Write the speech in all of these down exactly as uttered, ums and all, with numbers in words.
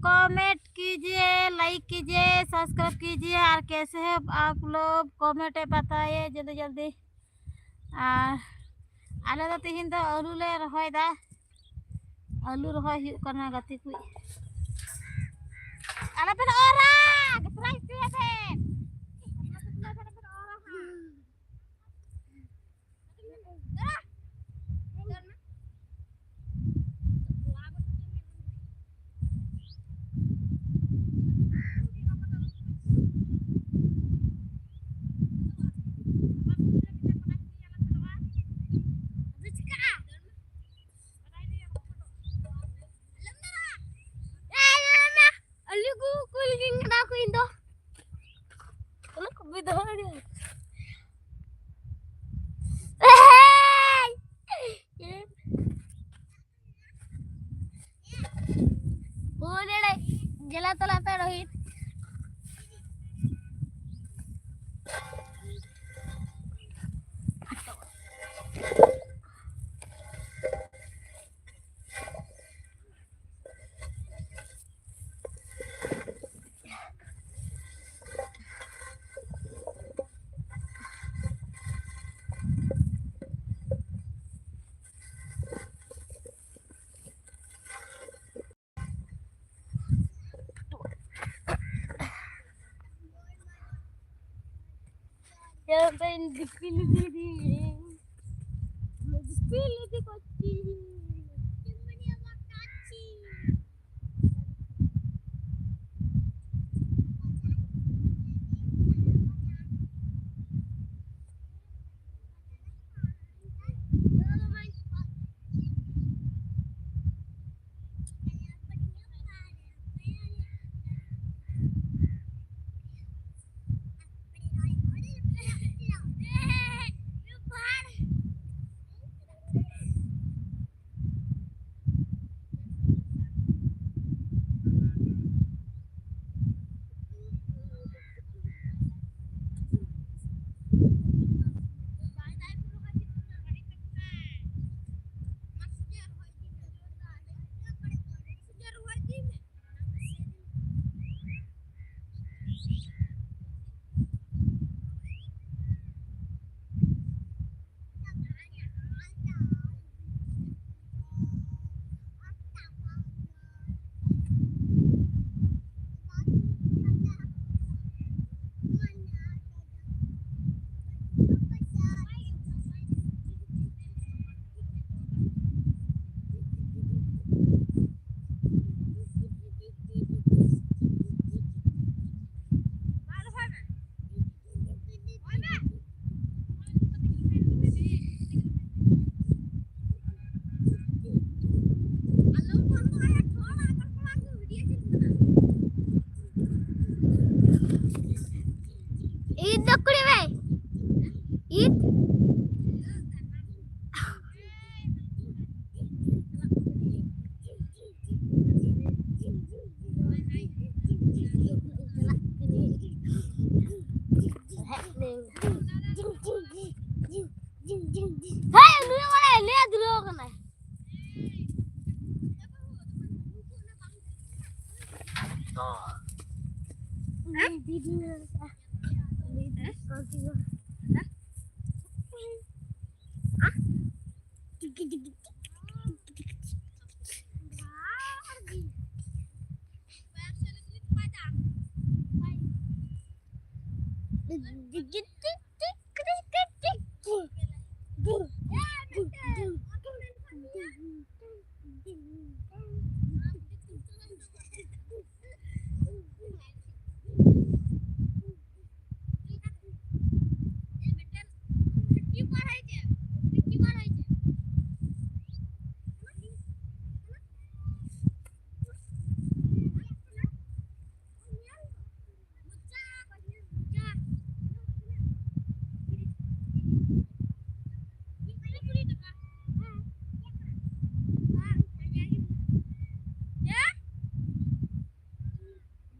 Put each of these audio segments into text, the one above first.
Comment कीजिए, like कीजिए, subscribe कीजिए। और कैसे हैं आप लोग, कमेंट बताइए जल्दी जल्दी। ᱟᱨ ᱟᱞᱮ ᱫᱚ ᱛᱤᱦᱤᱧ ᱫᱚ ᱟᱹᱞᱩ ᱞᱮ ᱨᱚᱦᱚᱭ ᱫᱟ᱾ ᱟᱹᱞᱩ ᱨᱚᱦᱚᱭ ᱦᱩᱭᱩᱜ ᱠᱟᱱᱟ ᱜᱟᱛᱮ ᱠᱚ᱾ ᱟᱞᱚ ᱯᱮ ᱚᱨᱟ, ᱜᱟᱛᱨᱟᱭ ᱦᱚᱪᱚᱭᱟ ᱯᱮ᱾ ᱟᱹᱞᱩ ᱠᱚ ᱠᱩᱞ ᱜᱤᱧ ᱠᱟᱱᱟ ᱠᱚ ᱤᱧ ᱫᱚ᱾ ᱚᱱᱟ ᱠᱚ ᱵᱤᱫᱷᱟᱣ ᱨᱮ᱾ ᱮᱭ! ᱦᱩᱭ ᱫᱟᱲᱮ ᱡᱮᱞᱟ ᱛᱟᱞᱟᱛᱮ ᱨᱳᱦᱤᱛ᱾ ᱪᱟᱵᱟᱭᱮᱱ ᱫᱤᱯᱤᱞ ᱤᱫᱤ ᱫᱤᱭᱟᱹᱧ᱾ ᱫᱤᱯᱤᱞ ᱤᱫᱤ ᱠᱚ ᱪᱤᱞᱤ? ᱠᱟᱱᱟᱭ᱾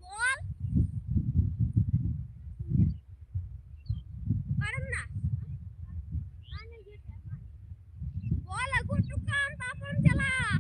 ᱵᱚᱞ ᱚᱠᱟᱨᱮ ᱢᱮᱱᱟᱜᱼᱟ? ᱵᱚᱞ ᱟᱹᱜᱩ ᱦᱚᱴᱚ ᱠᱟᱜ ᱟᱢ, ᱛᱟᱨᱯᱚᱨᱮᱢ ᱪᱟᱞᱟᱜᱼᱟ᱾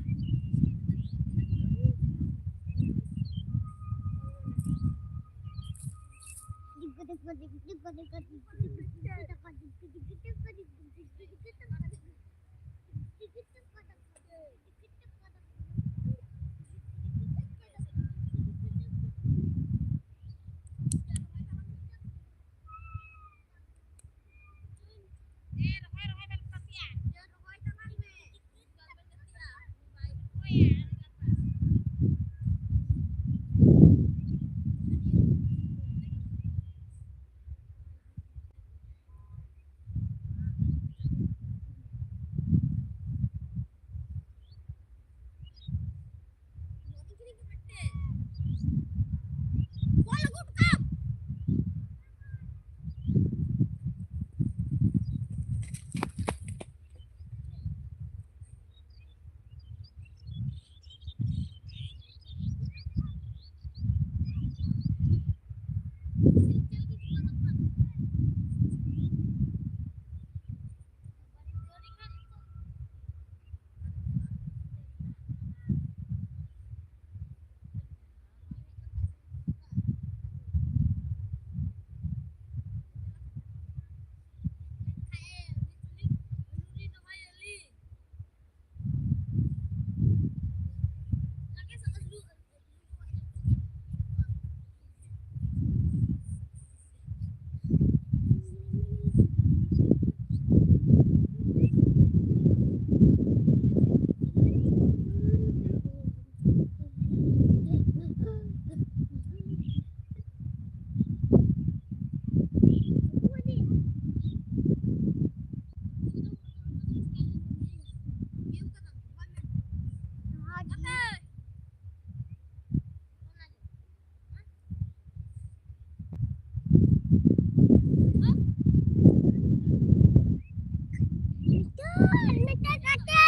ᱢᱤᱫᱴᱮᱱ ᱠᱟᱴᱮ᱾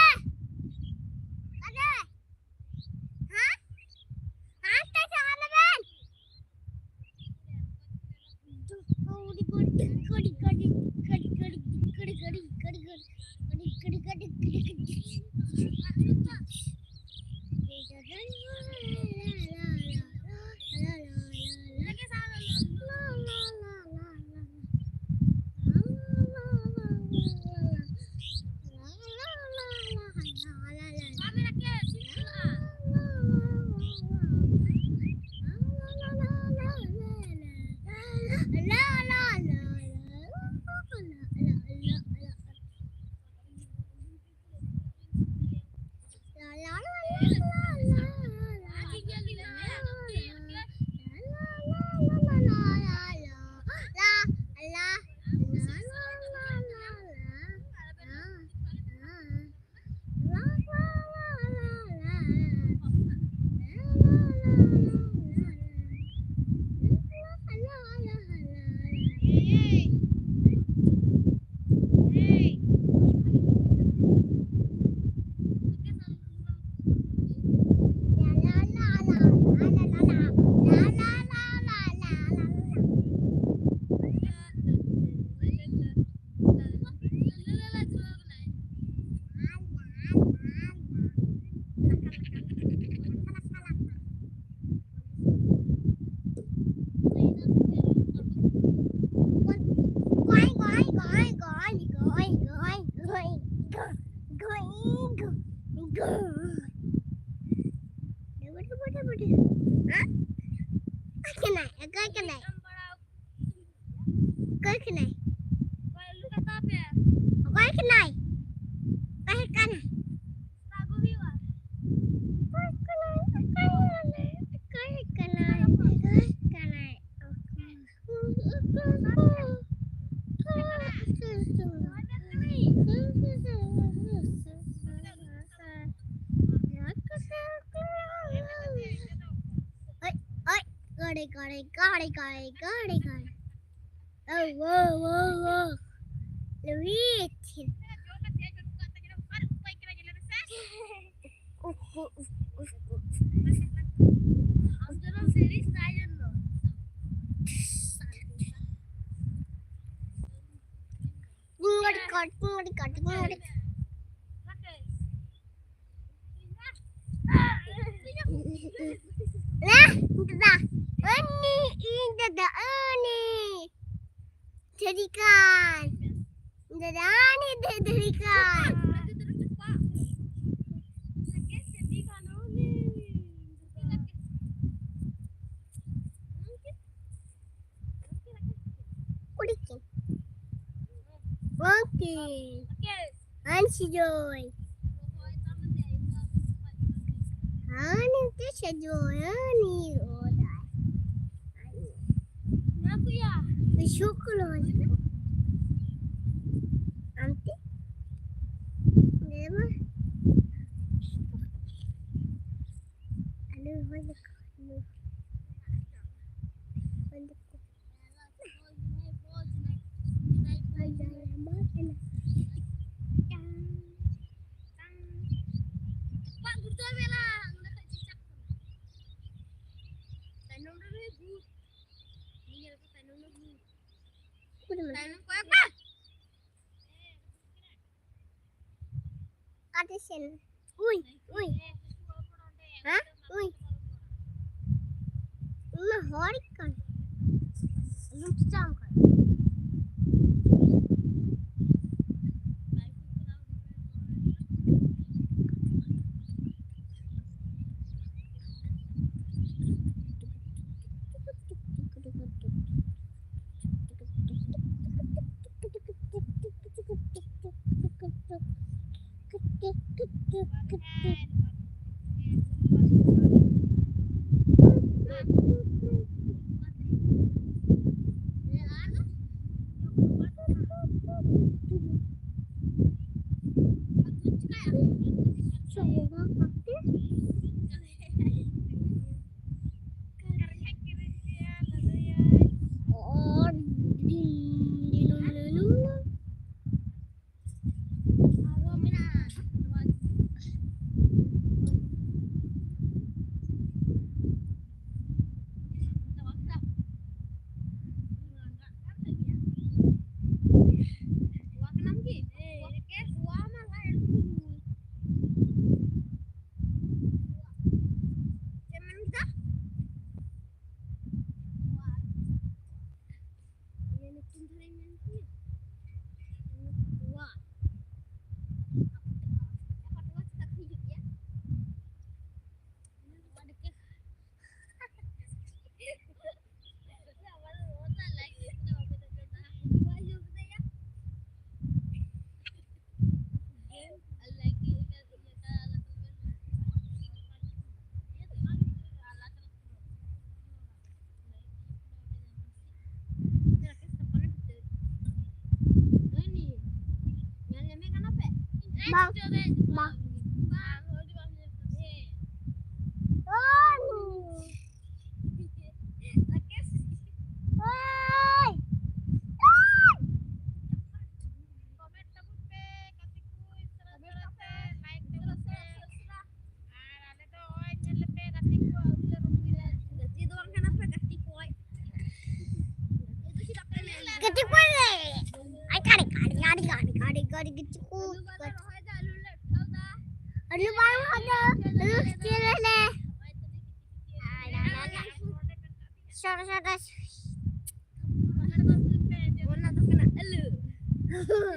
ᱠᱟᱴᱮ᱾ ᱦᱮᱸ? ᱦᱟᱱᱛᱮ ᱪᱟᱞᱟᱜ ᱵᱮᱱ᱾ ᱦᱮᱸ? ᱚᱠᱚᱭ ᱠᱟᱱᱟᱭ? ᱚᱠᱚᱭ ᱠᱟᱱᱟᱭ? ᱚᱠᱚᱭ ᱠᱟᱱᱟᱭ? ᱚᱠᱚᱭ ᱠᱟᱱᱟᱭ? ᱚᱠᱚᱭ ᱠᱟᱱᱟᱭ? ᱚᱠᱚᱭ ᱠᱟᱱᱟᱭ? ᱚᱠᱚᱭ ᱠᱟᱱᱟᱭ? Oi, oi, gori, gori, gori, gori, gori, gori. Oh, whoa, whoa, whoa. Luigi. Uff, uff, uff, uff. Tinggal dekat, tinggal dekat, tinggal dekat. Lah, dadah. Ini, ini dadah, ini. Jadikan. Dadah, ini da-, jadikan. Kudikin. Monkey. Ansi joy. Ani te se joy, ani oda. Shuklo. Ante. Dema. Alo, alo. ᱛᱟᱭᱱᱚᱢ ᱨᱮ ᱵᱷᱩᱛ᱾ ᱧᱮᱞ ᱯᱮ, ᱛᱟᱭᱱᱚᱢ ᱨᱮ ᱵᱷᱩᱛ᱾ ᱛᱟᱭᱱᱚᱢ ᱠᱚᱭᱚᱜ ᱢᱮ᱾ ᱚᱠᱟᱛᱮ ᱥᱮᱱ? ᱩᱭ, ᱩᱭ᱾ ᱦᱮᱸ? ᱩᱭ᱾ ᱤᱧ ᱢᱟ ᱦᱚᱲ ᱠᱟᱱ᱾ ᱟᱞᱚᱢ ᱪᱤᱠᱟᱹᱣ ᱠᱟᱱ᱾ ᱢᱟ᱾ ᱳᱭ! ᱠᱚᱢᱮᱱᱴ ᱛᱟᱵᱚᱱ ᱯᱮ, ᱜᱟᱛᱮ ᱠᱚ, ᱥᱮᱬᱟ ᱥᱮᱬᱟ ᱛᱮ, ᱞᱟᱭᱤᱠ ᱛᱟᱵᱚᱱ ᱯᱮ᱾ ᱟᱨ ᱟᱞᱮ ᱫᱚ ᱱᱚᱜᱼᱚᱭ ᱧᱮᱞ ᱞᱮᱯᱮ, ᱜᱟᱛᱮ ᱠᱚ ᱟᱹᱣᱨᱤ ᱞᱮ ᱨᱚᱦᱚᱭᱟ᱾ ᱜᱟᱛᱮ ᱫᱚ ᱵᱟᱝ ᱠᱟᱱᱟ ᱯᱮ, ᱜᱟᱛᱮ ᱠᱚ᱾ ᱜᱟᱛᱮ ᱠᱚ ᱞᱮ᱾ ᱟᱭ ᱠᱟᱲᱤ, ᱠᱟᱲᱤ, ᱠᱟᱲᱤ, ᱠᱟᱲᱤ, ᱠᱟᱲᱤ, ᱜᱟᱛᱮ ᱠᱚ᱾ ᱟᱹᱞᱩ ᱵᱟᱞᱮ ᱨᱚᱦᱚᱭ ᱫᱟ, ᱟᱹᱞᱩ ᱞᱮ ᱩᱴᱷᱟᱹᱣ ᱫᱟ᱾ ᱟᱹᱞᱩ ᱵᱟᱝ ᱨᱚᱦᱚᱭ ᱫᱟ, ᱟᱹᱞᱩ ᱪᱮᱫ ᱞᱮ ᱞᱮ? ᱟᱨ ᱟᱞᱮ ᱥᱚᱨ ᱥᱚᱨ ᱚᱱᱟ ᱫᱚ ᱠᱟᱱᱟ ᱟᱹᱞᱩ᱾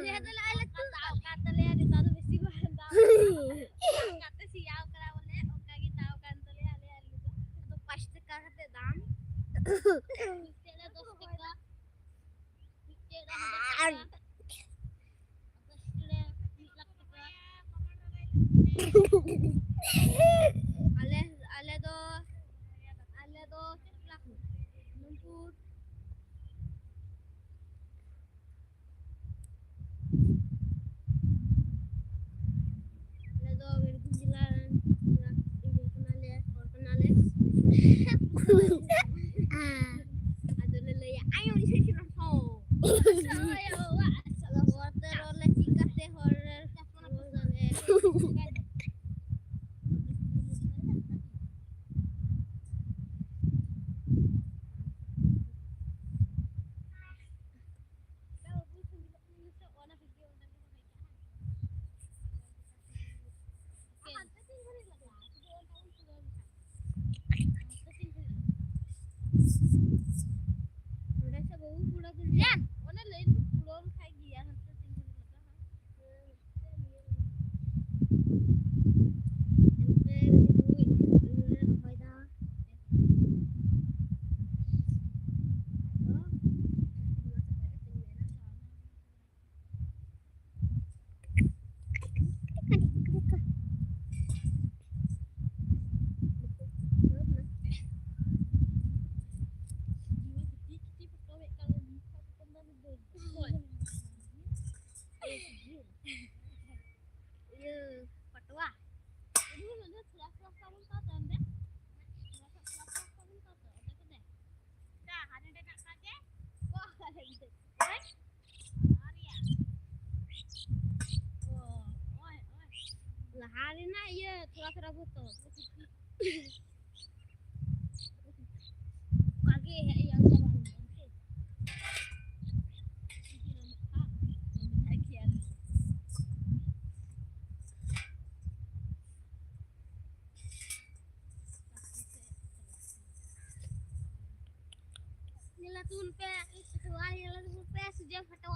ᱱᱤᱭᱟᱹ ᱫᱚ ᱞᱮ ᱟᱞᱮ ᱛᱩᱫ ᱫᱟᱜ ᱠᱟᱱ ᱛᱟᱞᱮᱭᱟ, ᱱᱮᱛᱟᱨ ᱫᱚ ᱵᱮᱥᱤ ᱵᱟᱝ ᱫᱟᱜ ᱠᱟᱛᱮ ᱥᱮᱭᱟᱣ ᱠᱟᱱᱟ ᱵᱚᱞᱮ, ᱚᱱᱠᱟ ᱜᱮ ᱫᱟᱜ ᱠᱟᱱ ᱛᱟᱞᱮᱭᱟ ᱟᱞᱮ ᱟᱹᱞᱩ ᱫᱚ᱾ ᱟᱫᱚ ᱯᱟᱸᱪ ᱴᱟᱠᱟ ᱠᱟᱛᱮ ᱫᱟᱢ᱾ ᱢᱤᱫᱴᱮᱡ ᱨᱮ ᱫᱚᱥ ᱴᱟᱠᱟ, ᱢᱤᱫᱴᱮᱡ ᱨᱮ ᱦᱟᱡᱟᱨ ᱴᱟᱠᱟ᱾ ᱟᱞᱮ, ᱟᱞᱮ ᱫᱚ, ᱟᱞᱮ ᱫᱚ ᱪᱮᱫ ᱠᱟᱱᱟ ᱠᱚ? ᱱᱩᱠᱩ ᱟᱞᱮ ᱫᱚ ᱵᱤᱨᱵᱷᱩᱢ ᱡᱮᱞᱟ ᱨᱮᱱ ᱤᱭᱟᱹ ᱠᱟᱱᱟᱞᱮ, ᱦᱚᱲ ᱠᱟᱱᱟᱞᱮ᱾ ᱟᱫᱚ ᱞᱮ ᱞᱟᱹᱭᱟ, "ᱟᱭᱳ, ᱤᱧ ᱥᱮᱫ ᱠᱷᱚᱱ ᱦᱚᱸ᱾" ᱦᱚᱲ ᱛᱮ ᱨᱚᱲ ᱞᱮ ᱪᱮᱫ ᱠᱟᱛᱮ ᱦᱚᱲ ᱨᱮ ᱚᱸᱰᱮ ᱥᱮ ᱵᱟᱹᱦᱩ ᱠᱚᱲᱟ ᱫᱚ ᱞᱟᱹᱭᱟ, ᱚᱱᱟ ᱞᱟᱹᱭᱤᱱ ᱠᱚ ᱯᱩᱨᱟᱹᱣ ᱞᱮᱠᱷᱟᱡ ᱜᱮ ᱟᱨ ᱦᱟᱱᱛᱮ ᱛᱤᱸᱜᱩ ᱞᱮᱠᱟ ᱦᱟᱸᱜ᱾ ᱮᱱᱛᱮ ᱨᱚᱦᱚᱭ ᱫᱟ᱾ ᱟᱫᱚ ᱞᱟᱦᱟ ᱨᱮᱱᱟᱜ ᱤᱭᱟᱹ ᱛᱷᱚᱲᱟ ᱛᱷᱚᱲᱟ ᱵᱚᱛᱚᱨ᱾ ᱚᱱᱠᱟ ᱜᱮ ᱦᱮᱡ ᱦᱩᱭᱩᱜᱼᱟ᱾ ᱧᱮᱞ ᱛᱟᱵᱚᱱ ᱯᱮ, ᱧᱮᱞ ᱛᱟᱵᱚᱱ ᱯᱮ, ᱥᱩᱡᱚᱭ ᱯᱷᱳᱴᱳ᱾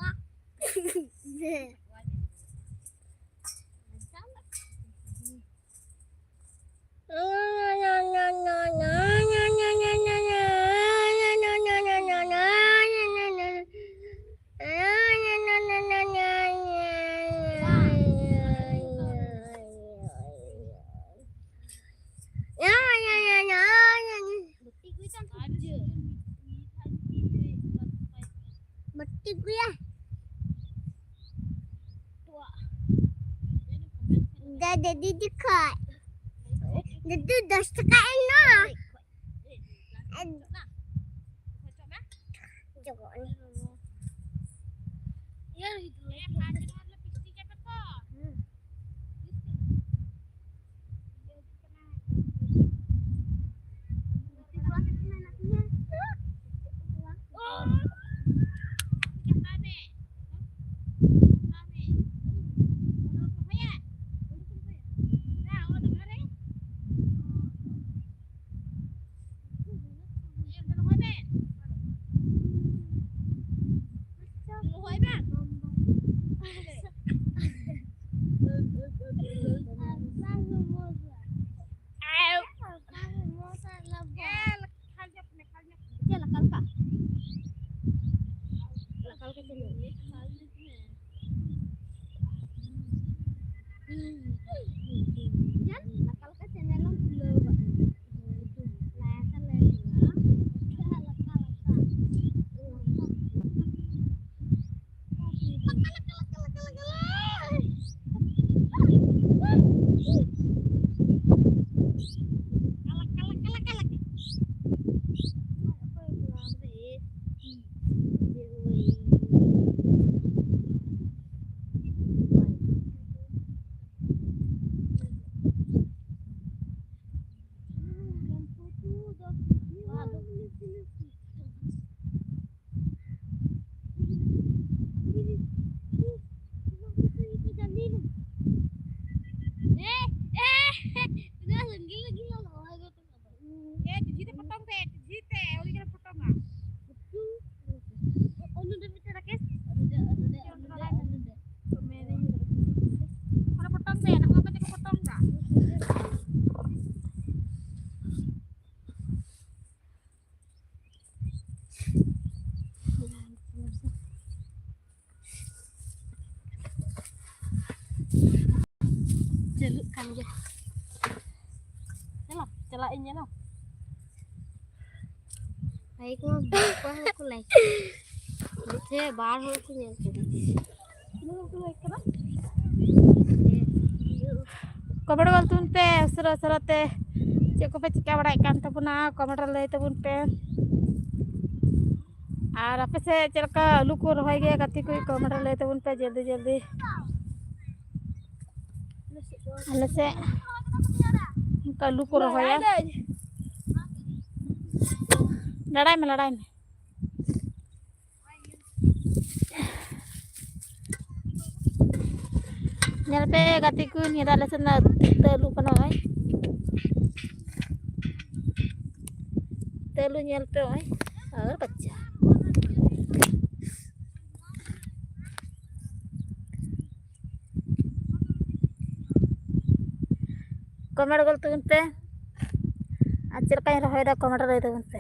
ᱵᱟᱹᱴᱤ ᱜᱩᱭᱟ᱾ ᱫᱟᱫᱟ ᱫᱤᱫᱤ ᱠᱷᱟᱡ᱾ ᱫᱟᱫᱩ ᱫᱚᱥ ᱴᱟᱠᱟ ᱮᱢ ᱱᱟ᱾ ᱡᱚᱜᱚᱱ᱾ ᱪᱟᱹᱞᱩᱜ ᱠᱟᱱ ᱜᱮᱭᱟ᱾ ᱪᱟᱞᱟᱜ, ᱪᱟᱞᱟᱜ ᱤᱧ ᱧᱮᱞᱟ᱾ ᱞᱟᱭᱤᱠ ᱢᱟ ᱚᱠᱚᱭ ᱦᱚᱸ ᱵᱟᱠᱚ ᱞᱟᱭᱤᱠ᱾ ᱢᱤᱫᱴᱷᱮ ᱵᱟᱨ ᱦᱚᱲ ᱠᱚ ᱧᱮᱞ ᱠᱮᱫᱟ᱾ ᱠᱚᱢᱮᱱᱴ ᱜᱚᱞ ᱛᱟᱵᱚᱱ ᱯᱮ ᱩᱥᱟᱹᱨᱟ ᱩᱥᱟᱹᱨᱟ ᱛᱮ᱾ ᱪᱮᱫ ᱠᱚᱯᱮ ᱪᱤᱠᱟᱹ ᱵᱟᱲᱟᱭᱮᱫ ᱠᱟᱱ ᱛᱟᱵᱚᱱᱟ, ᱠᱚᱢᱮᱱᱴ ᱨᱮ ᱞᱟᱹᱭ ᱛᱟᱵᱚᱱ ᱯᱮ᱾ ᱟᱨ ᱟᱯᱮ ᱥᱮᱫ ᱪᱮᱫ ᱞᱮᱠᱟ ᱟᱹᱞᱩ ᱠᱚ ᱨᱚᱦᱚᱭ ᱜᱮᱭᱟ ᱜᱟᱛᱮ ᱠᱚ, ᱠᱚᱢᱮᱱᱴ ᱨᱮ ᱞᱟᱹᱭ ᱛᱟᱵᱚᱱ ᱯᱮ ᱡᱚᱞᱫᱤ ᱡᱚᱞᱫᱤ᱾ ᱟᱞᱮ ᱥᱮᱫ ᱚᱱᱠᱟ ᱟᱹᱞᱩ ᱠᱚ ᱨᱚᱦᱚᱭᱟ᱾ ᱞᱟᱲᱟᱭ ᱢᱮ, ᱞᱟᱲᱟᱭ ᱢᱮ᱾ ᱧᱮᱞ ᱯᱮ ᱜᱟᱛᱮ ᱠᱚ, ᱱᱤᱭᱟᱹ ᱫᱚ ᱟᱞᱮ ᱥᱮᱫ ᱨᱮᱱᱟᱜ ᱛᱟᱹᱞᱩ ᱠᱟᱱᱟ᱾ ᱱᱚᱜᱼᱚᱭ ᱛᱟᱹᱞᱩ, ᱧᱮᱞ ᱯᱮ ᱱᱚᱜᱼᱚᱭ᱾ ᱟᱨ ᱵᱟᱪᱪᱟ᱾ ᱠᱚᱢᱮᱱᱴ ᱜᱚᱞ ᱛᱟᱵᱚᱱ ᱯᱮ᱾ ᱟᱨ ᱪᱮᱫ ᱞᱮᱠᱟᱧ ᱨᱚᱦᱚᱭᱮᱫᱟ, ᱠᱚᱢᱮᱱᱴ ᱨᱮ ᱞᱟᱹᱭ ᱛᱟᱵᱚᱱ ᱯᱮ᱾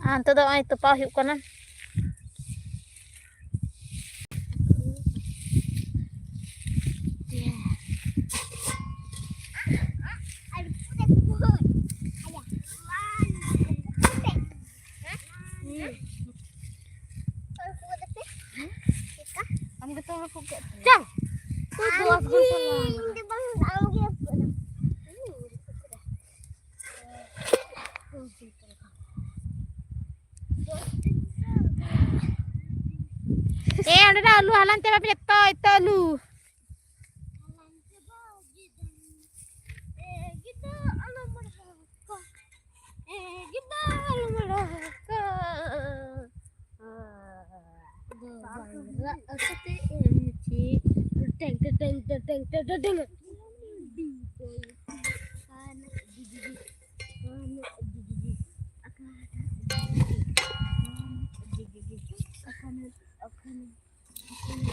ᱟᱨ ᱱᱤᱛᱚᱜ ᱫᱚ ᱱᱚᱜᱼᱚᱭ ᱛᱚᱯᱟ ᱦᱩᱭᱩᱜ ᱠᱟᱱᱟ᱾ ᱟᱢ ᱜᱮᱛᱚ ᱦᱟᱹᱠᱩ ᱜᱮᱫ ᱢᱮ᱾ ᱪᱚᱞ᱾ ᱟᱢ ᱜᱮ ᱵᱟᱝ, ᱟᱢ ᱜᱮ ᱦᱟᱹᱠᱩ ᱫᱚ᱾ ᱮ, ᱚᱸᱰᱮᱱᱟᱜ ᱟᱹᱞᱩ ᱦᱟᱞᱟᱝ ᱪᱟᱵᱟᱭ ᱢᱮ ᱡᱚᱛᱚ, ᱡᱚᱛᱚ ᱟᱹᱞᱩ᱾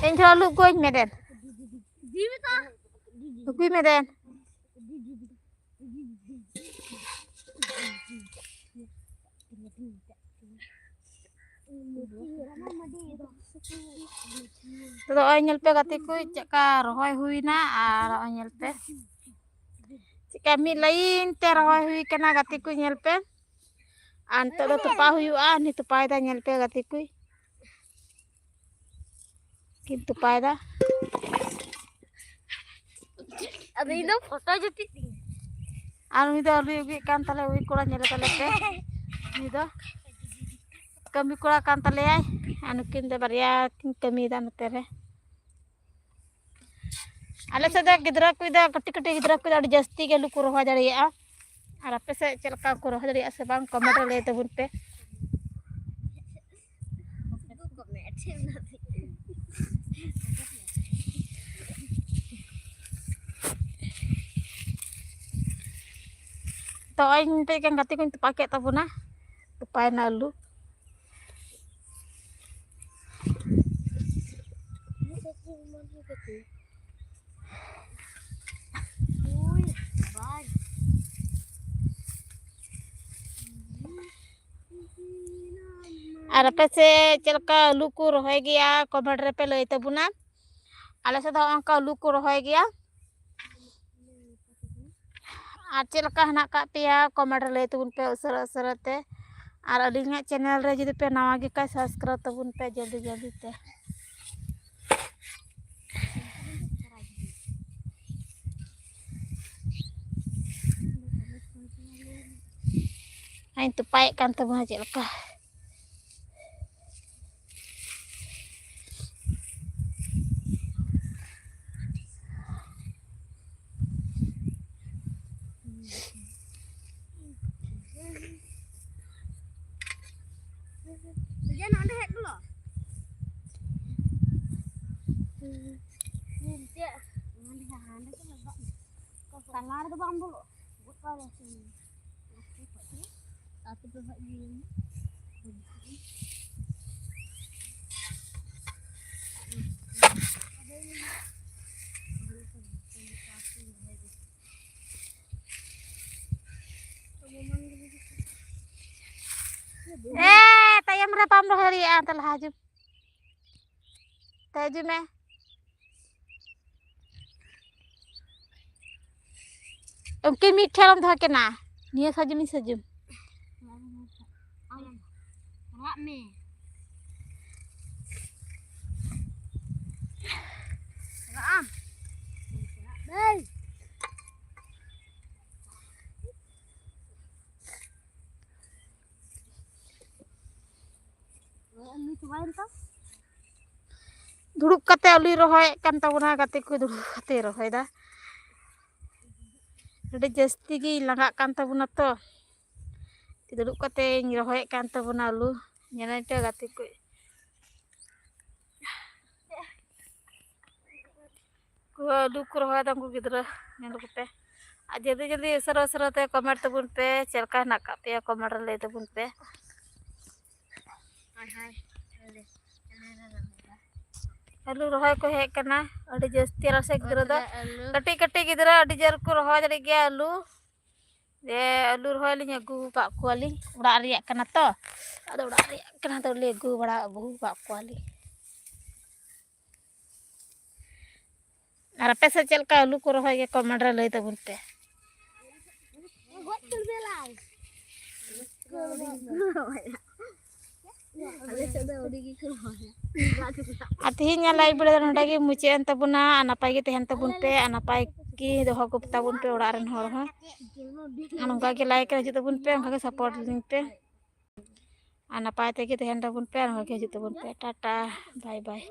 ᱤᱧ ᱴᱷᱮᱱ ᱞᱩᱜ ᱠᱚᱧ ᱢᱮ ᱫᱮᱱ᱾ ᱞᱩᱜ ᱠᱚᱧ ᱢᱮ ᱫᱮᱱ᱾ ᱛᱚ ᱱᱚᱜᱼᱚᱭ ᱧᱮᱞ ᱯᱮ ᱜᱟᱛᱮ ᱠᱚ, ᱪᱮᱫᱠᱟ ᱨᱚᱦᱚᱭ ᱦᱩᱭᱱᱟ᱾ ᱟᱨ ᱱᱚᱜᱼᱚᱭ ᱧᱮᱞ ᱯᱮ ᱪᱮᱫᱠᱟ ᱢᱤᱫ ᱞᱟᱭᱤᱱ ᱛᱮ ᱨᱚᱦᱚᱭ ᱦᱩᱭ ᱠᱟᱱᱟ ᱜᱟᱛᱮ ᱠᱚ, ᱧᱮᱞ ᱯᱮ᱾ ᱟᱨ ᱱᱤᱛᱚᱜ ᱫᱚ ᱛᱚᱯᱟ ᱦᱩᱭᱩᱜᱼᱟ᱾ ᱩᱱᱤ ᱛᱚᱯᱟᱭᱮᱫᱟ, ᱧᱮᱞ ᱯᱮ ᱜᱟᱛᱮ ᱠᱚ, ᱠᱤᱱ ᱛᱚᱯᱟᱭᱮᱫᱟ᱾ ᱟᱫᱚ ᱤᱧ ᱫᱚ ᱯᱷᱳᱴᱳ ᱡᱩᱴᱤᱡ ᱛᱤᱧ᱾ ᱟᱨ ᱩᱱᱤ ᱫᱚ ᱟᱹᱞᱩᱭ ᱟᱹᱜᱩᱭᱮᱫ ᱠᱟᱱ ᱛᱟᱞᱮ, ᱩᱱᱤ ᱠᱚᱲᱟ ᱧᱮᱞ ᱛᱟᱞᱮ ᱯᱮ᱾ ᱩᱱᱤ ᱫᱚ ᱠᱟᱹᱢᱤ ᱠᱚᱲᱟ ᱠᱟᱱ ᱛᱟᱞᱮᱭᱟᱭ᱾ ᱟᱨ ᱱᱩᱠᱤᱱ ᱫᱚ ᱵᱟᱨᱭᱟ ᱠᱤᱱ ᱠᱟᱹᱢᱤᱭᱮᱫᱟ ᱱᱚᱛᱮ ᱨᱮ᱾ ᱟᱞᱮ ᱥᱮᱫ ᱫᱚ ᱜᱤᱫᱽᱨᱟᱹ ᱠᱚ ᱫᱚ, ᱠᱟᱹᱴᱤᱡ ᱠᱟᱹᱴᱤᱡ ᱜᱤᱫᱽᱨᱟᱹ ᱠᱚ ᱫᱚ ᱟᱹᱰᱤ ᱡᱟᱹᱥᱛᱤ ᱜᱮ ᱟᱹᱞᱩ ᱠᱚ ᱨᱚᱦᱚᱭ ᱫᱟᱲᱮᱭᱟᱜᱼᱟ᱾ ᱟᱨ ᱟᱯᱮ ᱥᱮᱫ ᱪᱮᱫ ᱞᱮᱠᱟ ᱠᱚ ᱨᱚᱦᱚᱭ ᱫᱟᱲᱮᱭᱟᱜᱼᱟ ᱥᱮ ᱵᱟᱝ, ᱠᱚᱢᱮᱱᱴ ᱨᱮ ᱞᱟᱹᱭ ᱛᱟᱵᱚᱱ ᱯᱮ᱾ ᱛᱚ ᱤᱧ ᱢᱤᱫᱴᱮᱡ ᱜᱟᱛᱮ ᱠᱚᱧ ᱛᱚᱯᱟ ᱠᱮᱫ ᱛᱟᱵᱚᱱᱟ, ᱛᱚᱯᱟᱭᱮᱱᱟ ᱟᱹᱞᱩ᱾ ᱟᱨ ᱟᱯᱮ ᱥᱮᱫ ᱪᱮᱫ ᱞᱮᱠᱟ ᱟᱹᱞᱩ ᱠᱚ ᱨᱚᱦᱚᱭ ᱜᱮᱭᱟ, ᱠᱚᱢᱮᱱᱴ ᱨᱮᱯᱮ ᱞᱟᱹᱭ ᱛᱟᱵᱚᱱᱟ᱾ ᱟᱞᱮ ᱥᱮᱫ ᱫᱚ ᱦᱚᱸᱜᱼᱚ ᱱᱚᱝᱠᱟ ᱟᱹᱞᱩ ᱠᱚ ᱨᱚᱦᱚᱭ ᱜᱮᱭᱟ᱾ ᱟᱨ ᱪᱮᱫ ᱞᱮᱠᱟ ᱦᱮᱱᱟᱜ ᱟᱠᱟᱫ ᱯᱮᱭᱟ, ᱠᱚᱢᱮᱱᱴ ᱨᱮ ᱞᱟᱹᱭ ᱛᱟᱵᱚᱱ ᱯᱮ ᱩᱥᱟᱹᱨᱟ ᱩᱥᱟᱹᱨᱟ ᱛᱮ᱾ ᱟᱨ ᱟᱹᱞᱤᱧᱟᱜ ᱪᱮᱱᱮᱞ ᱨᱮ ᱡᱩᱫᱤ ᱯᱮ ᱱᱟᱣᱟ ᱜᱮ ᱠᱷᱟᱡ, ᱥᱟᱵᱥᱠᱨᱟᱭᱤᱵᱽ ᱛᱟᱵᱚᱱ ᱯᱮ ᱡᱚᱞᱫᱤ ᱡᱚᱞᱫᱤ ᱛᱮ᱾ ᱟᱨᱤᱧ ᱛᱚᱯᱟᱭᱮᱫ ᱠᱟᱱ ᱛᱟᱵᱚᱱᱟ ᱪᱮᱫ ᱞᱮᱠᱟ᱾ ᱡᱮ ᱱᱚᱸᱰᱮ ᱦᱮᱡ ᱵᱚᱞᱚ᱾ ᱛᱟᱞᱟ ᱨᱮᱫᱚ ᱵᱟᱝ ᱵᱚᱞᱚᱜᱼᱟ᱾ ᱜᱚᱴᱟ ᱨᱮ ᱟᱹᱛᱩ ᱫᱚ ᱦᱟᱸᱜ ᱤᱭᱟᱹ᱾ ᱮ, ᱛᱟᱭᱚᱢ ᱨᱮ ᱵᱟᱢ ᱨᱚᱦᱚᱭ ᱫᱟᱲᱮᱭᱟᱜᱼᱟ, ᱚᱱᱛᱮ ᱞᱟᱦᱟ ᱦᱤᱡᱩᱜ᱾ ᱛᱮ ᱦᱤᱡᱩᱜ ᱢᱮ᱾ ᱩᱱᱠᱤᱱ ᱢᱤᱫ ᱴᱷᱮᱱ ᱮᱢ ᱫᱚᱦᱚ ᱠᱤᱱᱟ᱾ ᱱᱤᱭᱟᱹ ᱥᱟᱡᱩᱢ, ᱤᱧ ᱥᱟᱡᱩᱢ᱾ ᱨᱟᱜ ᱢᱮ᱾ ᱨᱟᱜ ᱟᱢ᱾ ᱮᱭ᱾ ᱟᱹᱞᱩ ᱪᱟᱵᱟᱭᱮᱱ ᱛᱟᱢ? ᱫᱩᱲᱩᱵ ᱠᱟᱛᱮ ᱟᱹᱞᱩᱭ ᱨᱚᱦᱚᱭᱮᱫ ᱠᱟᱱ ᱛᱟᱵᱚᱱᱟ, ᱜᱟᱛᱮ ᱠᱚ ᱫᱩᱲᱩᱵ ᱠᱟᱛᱮ ᱨᱚᱦᱚᱭᱮᱫᱟ᱾ ᱟᱹᱰᱤ ᱡᱟᱹᱥᱛᱤ ᱜᱮ ᱞᱟᱸᱜᱟᱜ ᱠᱟᱱ ᱛᱟᱵᱚᱱᱟ ᱛᱚ᱾ ᱫᱩᱲᱩᱵ ᱠᱟᱛᱮᱧ ᱨᱚᱦᱚᱭᱮᱫ ᱠᱟᱱ ᱛᱟᱵᱚᱱᱟ ᱟᱹᱞᱩ᱾ ᱧᱮᱞᱮᱫ ᱯᱮ ᱜᱟᱛᱮ ᱠᱚ᱾ ᱠᱚ ᱟᱹᱞᱩ ᱠᱚ ᱨᱚᱦᱚᱭᱮᱫᱟ ᱩᱱᱠᱩ ᱜᱤᱫᱽᱨᱟᱹ ᱧᱮᱞ ᱠᱚᱯᱮ᱾ ᱟᱨ ᱡᱚᱞᱫᱤ ᱡᱚᱞᱫᱤ ᱩᱥᱟᱹᱨᱟ ᱩᱥᱟᱹᱨᱟ ᱛᱮ comment ᱛᱟᱵᱚᱱ ᱯᱮ, ᱪᱮᱫ ᱞᱮᱠᱟ ᱦᱮᱱᱟᱜ ᱟᱠᱟᱫ ᱯᱮᱭᱟ comment ᱨᱮ ᱞᱟᱹᱭ ᱛᱟᱵᱚᱱ ᱯᱮ᱾ ᱟᱹᱞᱩ ᱨᱚᱦᱚᱭ ᱠᱚ ᱦᱮᱡ ᱠᱟᱱᱟ, ᱟᱹᱰᱤ ᱡᱟᱹᱥᱛᱤ ᱟᱞᱮ ᱥᱮᱫ ᱜᱤᱫᱽᱨᱟᱹ ᱫᱚ᱾ ᱟᱹᱞᱩ᱾ ᱠᱟᱹᱴᱤᱡ ᱠᱟᱹᱴᱤᱡ ᱜᱤᱫᱽᱨᱟᱹ ᱟᱹᱰᱤ ᱡᱳᱨ ᱠᱚ ᱨᱚᱦᱚᱭ ᱫᱟᱲᱮᱭᱟᱜ ᱜᱮᱭᱟ ᱟᱹᱞᱩ᱾ ᱡᱮ ᱟᱹᱞᱩ ᱨᱚᱦᱚᱭ ᱞᱤᱧ ᱟᱹᱜᱩ ᱟᱠᱟᱫ ᱠᱚᱣᱟᱞᱤᱧ, ᱚᱲᱟᱜ ᱨᱮᱭᱟᱜ ᱠᱟᱱᱟ ᱛᱚ, ᱟᱫᱚ ᱚᱲᱟᱜ ᱨᱮᱭᱟᱜ ᱠᱟᱱᱟ ᱛᱚ, ᱞᱤᱧ ᱟᱹᱜᱩ ᱵᱟᱲᱟ ᱟᱹᱜᱩ ᱟᱠᱟᱫ ᱠᱚᱣᱟᱞᱤᱧ᱾ ᱟᱨ ᱟᱯᱮ ᱥᱮᱫ ᱪᱮᱫ ᱞᱮᱠᱟ ᱟᱹᱞᱩ ᱠᱚ ᱨᱚᱦᱚᱭ ᱜᱮᱭᱟ, comment ᱨᱮ ᱞᱟᱹᱭ ᱛᱟᱵᱚᱱ ᱯᱮ᱾ ᱟᱞᱮ ᱥᱮᱫ ᱫᱚ ᱟᱹᱰᱤ ᱜᱮᱠᱚ ᱨᱚᱦᱚᱭᱟ᱾ ᱟᱨ ᱛᱮᱦᱮᱧᱟᱜ live video ᱫᱚ ᱱᱚᱰᱮ ᱜᱮ ᱢᱩᱪᱟᱹᱫ ᱮᱱ ᱛᱟᱵᱚᱱᱟ᱾ ᱟᱨ ᱱᱟᱯᱟᱭ ᱜᱮ ᱛᱟᱦᱮᱱ ᱛᱟᱵᱚᱱ ᱯᱮ, ᱟᱨ ᱱᱟᱯᱟᱭ ᱜᱮ ᱫᱚᱦᱚ ᱠᱚ ᱛᱟᱵᱚᱱ ᱯᱮ ᱚᱲᱟᱜ ᱨᱮᱱ ᱦᱚᱲ ᱦᱚᱸ᱾ ᱟᱨ ᱱᱚᱝᱠᱟ ᱜᱮ like ᱨᱮ ᱦᱤᱡᱩᱜ ᱛᱟᱵᱚᱱ ᱯᱮ, ᱚᱱᱠᱟ ᱜᱮ support ᱞᱤᱧ ᱯᱮ᱾ ᱟᱨ ᱱᱟᱯᱟᱭ ᱛᱮᱜᱮ ᱛᱟᱦᱮᱱ ᱛᱟᱵᱚᱱ ᱯᱮ, ᱟᱨ ᱱᱚᱝᱠᱟ ᱜᱮ ᱦᱤᱡᱩᱜ ᱛᱟᱵᱚᱱ ᱯᱮ᱾ Tata, bye bye᱾